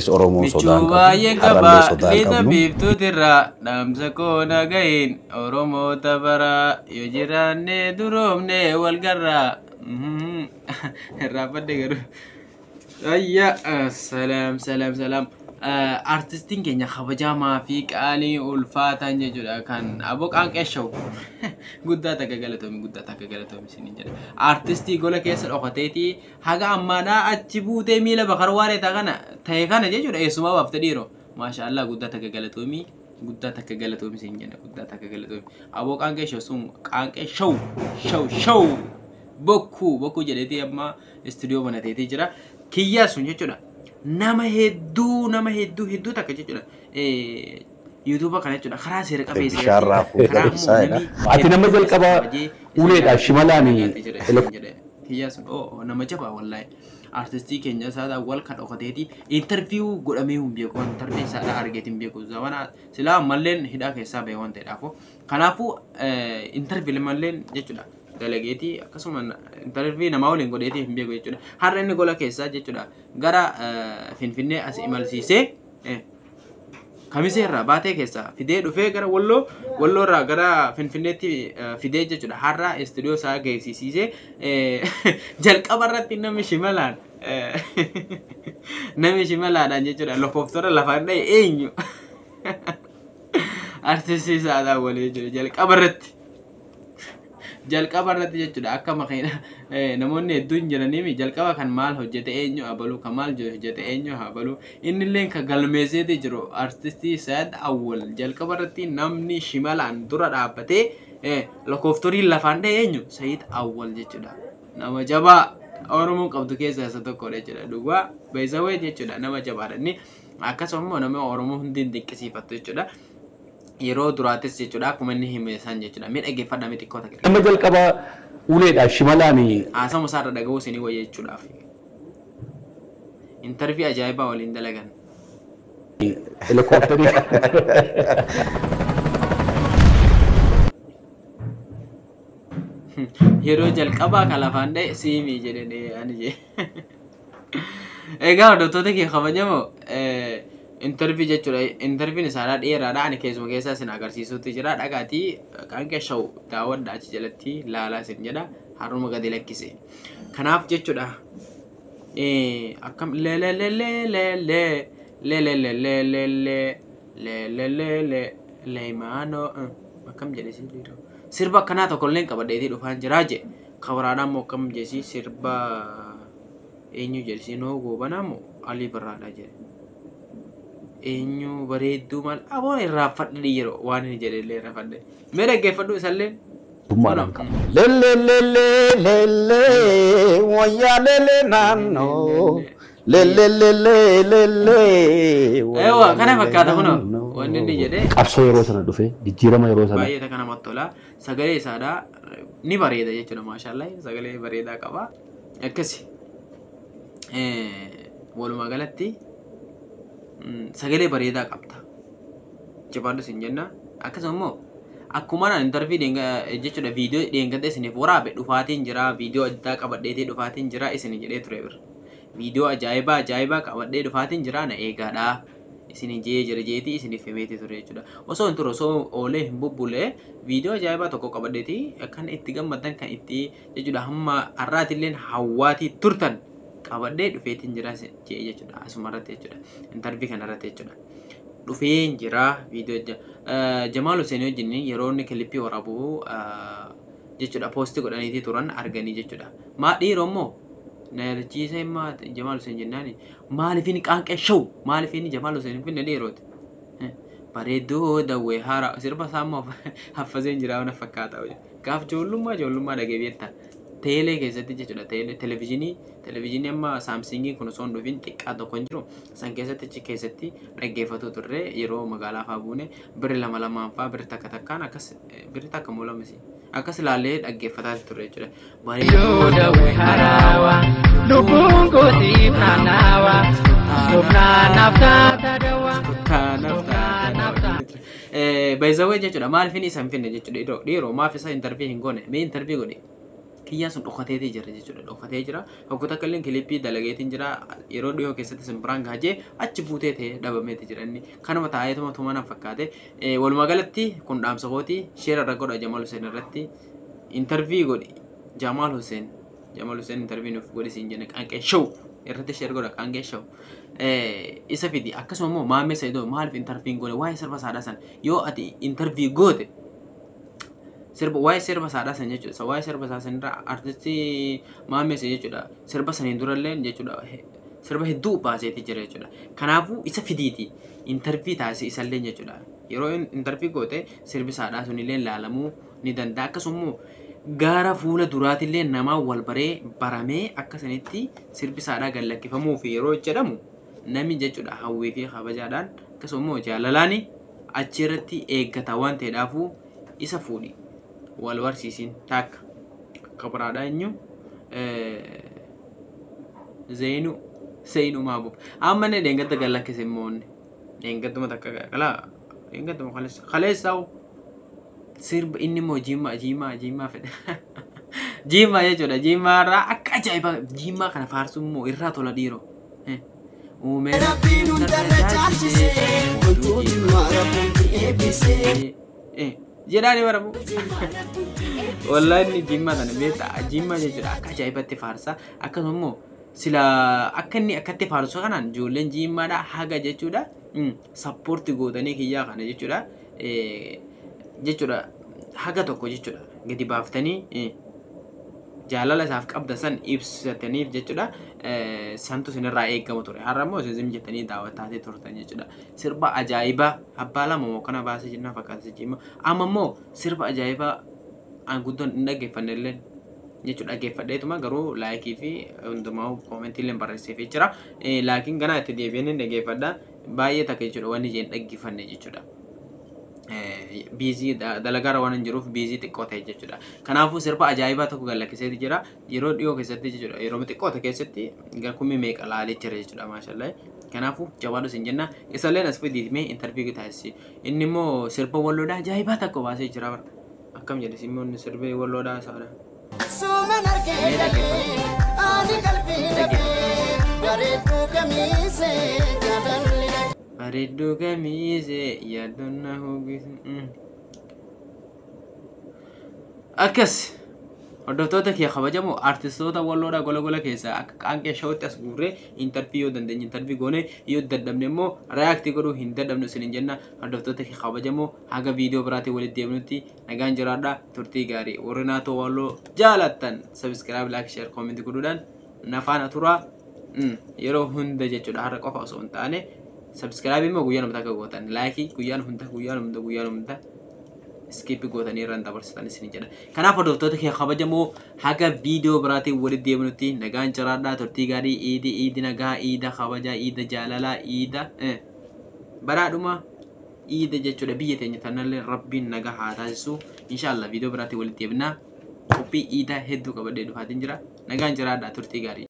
Oromoon Michuu sodaa hin baay'ee qabnu, qaba har'allee sodaa hin lixa qabnu. biiftuutirraa dhaamsa koo naga'iin Oromoota baraa yoo jiraanne duroomne wal garraa. Irraanfadhe garuu. Ayya salaam salaam salaam. Artistiin keenya kabajamaa fi qaalii ulfaataan jechuudha kan aboo qaanqee shawu guddaa takka galatoomi, guddaa takka galatoomi isiniin jedha. Artistii gola keessa dhokateetii haga ammaadhaa achi buutee miila bakar waareetaa kana ta'e kana jechuudha eessumaa baafte dhiiroo. Maashaallah, guddaa takka galatoomi, guddaa takka galatoomi isiniin jedha, guddaa takka galatoomi. Aboo qaanqee shawu sun qaanqee shawu shawu shawu bokkuu bokkuu jedheetii amma istuudiyoo banateetii jira. Kiyyaa sun jechuudha. Nama hedduu, nama hedduu hedduu takka jechuudha. Yuutuuba kana jechuudha karaa seera qabeessa Bishaan raafuu karaa isaa jedha. Ati nama jalqaba uleedhaan shimalaan Kiyyaa sun oo nama jabaa wallaahi. Artistii keenya isaadhaan wal kan dhokateeti interview godhamee hin beeku, interview isaadhaan argeeti hin beeku, zamana silaa ammalleen hidhaa keessaa bahe waan ta'eedhaafu. Kanaafuu interview malleen jechuudha dalageetii akkasuma interview namaa waliin godheetii hin beeku jechuudha. Har'a inni gola keessaa jechuudha gara Finfinnee as imalsiisee Kamisee irraa baatee keessaa fidee dhufee gara Walloo, Walloo irraa gara Finfinneetti fidee jechuudha. Har'a istuudiyoo isaa geessisiisee jalqaba irratti namni shimalaan namni shimalaadhaan jechuudha lakkoofsota lafaan dha'e eenyu? Artistii isaadhaan walii jechuudha jalqaba irratti. Jalqaba irratti jechuudha akka makiina namoonni hedduun jiraniimi jalqaba kan maal hojjete eenyu abaluu, kan maal hojjete eenyu abaluu, innillee kan galmeesseeti jiru artistii Saad Awwal jalqaba irratti namni shimalaan dura dhaabbatee lakkooftorii lafaan dha'e eenyu? Said Awwal jechuudha. Nama jabaa Oromoon qabdu keessaa isa tokkodha jechuudha. Dhugaa beezawee jechuudha nama jabaadha inni, akkasuma immoo nama Oromoo hundi dinqisiifattu jechuudha. Yeroo duraatis jechuudha akkuma inni hime san jechuudha. Mee dhaggeeffadhaa, mee xiqqoo takka. Nama jalqaba uleedhaan shimalaan haasawuma isaarra dhaga'uu isinii wayya jechuudhaaf. Intarvii ajaa'ibaa waliin dalagan. Helikoophtarii Yeroo jalqabaa kan lafaan dha'e siimii jedhanii ani jee. Egaa hordoftoota kee kabajamoo, intarvii jechuudha. Intarviin isaadhaa dheeraadha. Ani keessuma keessaa isin agarsiisuutti jira. Dhagaatii qaanqee shawu daawwadha, achi jalatti laalaa isin jedha. Har'uma gadi lakkise. Kanaaf jechuudha. Akkam le le le le le le le le le le le le le le le le leemaanoo akkam jedhe si dhiiroo. Sirba akkanaa tokko illee qabadheetii dhufaan jiraa je. Kabaraadhaan moo akkam jedhesi sirba eenyu jedhesi noo goobanaa moo Alii Birraadha jedhe. Eenyu bareedduu maal aboo irraanfadhe yeroo waan inni jedhe illee irraanfadhe. Mee dhaggeeffadhu isallee. Tummaadhaan qaba. Lele lele lele wayya lele naannoo. Lele lele lele. Eewwa kana fakkaata kunoo wanni inni jedhe. Qabsoo yeroo sana dhufe, jijjiirama yeroo sana Baay'ee takka namatti tola. Sagalee isaadhaa ni bareeda jechuudha, maashaallah, sagalee bareedaa qaba. Akkasi. Walumaa galatti sagalee bareedaa qabda. Jabaadhu isin jenna. Akkasuma immoo akkuma naan intarvii jechuudha viidiyoo dheengadda isiniif waraabe dhufaatiin jira, viidiyoo addaa qabadheetii dhufaatiin jira isin jedhee ture bira. Viidiyoo ajaa'ibaa ajaa'ibaa qabadhee dhufaatiin jira, na eegaadha. Isin jee jira jeetii isiniif himeetii ture jechuudha. Osoo hin ture, osoo oolee hin bubbulee viidiyoo ajaa'ibaa tokko qabadheetii kan itti gammaddan, kan itti jechuudha hamma har'aatilleen hawwaatii turtan qabadhee dhufeetiin jira jee jechuudha asuma irratti jechuudha. Intarvii kana irratti jechuudha. Dhufeen jira viidiyoo Jamaal Hussein wajjin yeroo inni kilippii waraabu jechuudha poostii godhaniitii turan arganii jechuudha. Maa dhiiroo immoo na yaadachiisee maa Jamaal Hussein jennaani maaliif inni qaanqee shawu, maaliif inni Jamaal Hussein hin finne dhiirooti. Bareedduu dawwee haara sirba isaa immoo haffaseen jira na fakkaata. Gaaf ijoollummaa ijoollummaa dhagee beektaa. Teelee keessatti jechuudha, teelee televizhinii amma saamsingiin kun osoo hin dhufin xiqqaa tokko hin jiru san keessatti achi keessatti dhaggeeffatu turre. Yeroo magaalaa faa buune birri lama lamaan faa, birri takka takkaan akkas, birri takka moo lamasi akkas ilaallee dhaggeeffataa turre jechuudha. Bareedduu dawwee haraawaa lubbuun kootiif naannawaa Sobnaan taata dawaa. Kanaaf taata. Baay'izawwee jechuudha maaliif inni isa hin finne jechuudha dhiiroo, maaf isa intarvii hin goone? Mee intarvii godhe. Kiyyaan sun dhokateetii jira jechuudha. Dhokatee jira. Hoggota akka illee kilippii dalageetiin jira. Yeroo dhiyoo keessatti simbiraan gaajee achi buutee ta'ee dhabameeti jira inni. Kanuma taa'eetuma tumanaan fakkaate. Walumaa galatti kun dhaamsa kooti. Share irra godha Jamaal Hussein irratti. Interview godhi Jamaal Hussein. Jamaal Hussein interview nuuf godhi siin jenne Qaanqee Show irratti share godha Qaanqee Show. Isa fidi akkasuma immoo Maammee Saayidoo maaliif interview godhe waa'ee sirba saadhaa san yoo ati interview goote sirba waa'ee sirba saadhaa san jechuudha. Waa'ee sirba isaa sanirra artistii Maammee Saayidoo jechuudha. Sirba saniin durallee jechuudha. Sirba hedduu baaseeti jira jechuudha. Kanaafuu isa fidiiti interview taasise isallee jechuudha. Yeroo interview goote sirbi saadhaa sunillee laalamuu ni danda'a. Akkasuma immoo gara fuula duraatillee namaa wal baree baramee akka sanitti sirbi saadhaa gad lakkifamuuf yeroo jedhamu namni jechuudha hawwii fi kabajaadhaan akkasuma immoo jaalalaan achi irratti eeggata waan ta'eedhaafuu isa fuudhi wal barsiisin takka kabiraadha eenyu Zeynu Zeynu Maabub amma inni dheengadda gad lakkise immoo inni dheengadduma takka qalaa dheengadduma kaleessa kaleessaa'u sirba inni immoo jiimmaa jiimmaa jiimmaa fedha jiimmaa jechuudha jiimmaa irraa akka ajaa'ibaa jiimmaa kana faarsuu immoo irraa tola dhiiroo uumee Rabbiin hundarra caalchisee oltuu jimmaa rabbiin eebbisee. Jedhaani baramu wallahi inni jiimmaa sana beektaa jiimmaa jechuudha akka ajaa'ibatti faarsa akkasuma immoo sila akka inni akkatti faarsu kanaan ijoolleen jiimmaadha haga jechuudha sappoorti gootanii kiyyaa kana jechuudha jechuudha haga tokko jechuudha gadi baaftanii jaalala isaaf qabda san ibsataniif jechuudha santu isinirraa eegamu ture har'a immoo isin zim jettanii daawwataa turtan jechuudha sirba ajaa'ibaa abbaa lama moo kana baasee jennaan fakkaata jiimma amma immoo sirba ajaa'ibaa an guddoon hin dhaggeeffanne illee jechuudha dhaggeeffadheetuma garuu laayikii fi hundumaa koomentii illee barreesseefii jira laakiin ganaa itti deebi'een hin dhaggeeffadha baay'ee takka jechuudha wanni jeen dhaggeeffanne jechuudha. Biizii dalagaarra waan hin jiruuf biizii xiqqoo ta'e jechuudha. Kanaafuu sirba ajaa'ibaa tokko gad lakkiseeti jira. Yeroo dhiyoo keessatti jechuudha. Yeroo xiqqoo ta'e keessatti garkummi meeqa laalee jira jechuudha maashaallah. Kanaafuu jabaadhu sin jenna. Isalleen as fidiitimee interview taasisi. Inni immoo sirba walloodhaa ajaa'ibaa tokko baasee jira bara. Akkam jedhe simmoonni sirba walloodhaa isaadha. Suuman argee dhaqee ani qalbii dhabee bareedduu kamiisee jaalalli dhaqee. Bareedduu kamiisee yaaddoon na hoogise. Akkas hordoftoota kee kabajamoo artistoota walloodhaa gola gola keessaa akka Qaanqee Showtti as guurree interview yoo dandeenye interview goone yoo dadhabne immoo react godhuu hin dadhabnu isiniin jenna. Hordoftoota kee kabajamoo haga viidiyoo biraatiin walitti deemnutti nagaan jiraadhaa turtii gaarii warri naatoo walloo jaalattan subscribe like share comment godhuudhaan nafaana turaa yeroo hunda jechuudha har'a qofa osoo hin taane subscribe immoo guyyaa namta akka gootan like guyyaan hunda guyyaan hunda guyyaan hunda skip gootanii irraan dabarsitan isin jedha. Kanaaf hordoftoota kee kabajamoo haga viidiyoo biraatiin walitti deemnutti nagaan jiraadhaa turtii gaarii iidi iidi nagaa iida kabajaa iida jaalalaa iida baraadhuma iida jechuudha biyya teenya tanallee rabbiin nagaa haa taasisu inshaallah viidiyoo biraatiin walitti deemnaa qophii iidaa hedduu qabadhee dhufaatiin jira nagaan jiraadhaa turtii gaarii.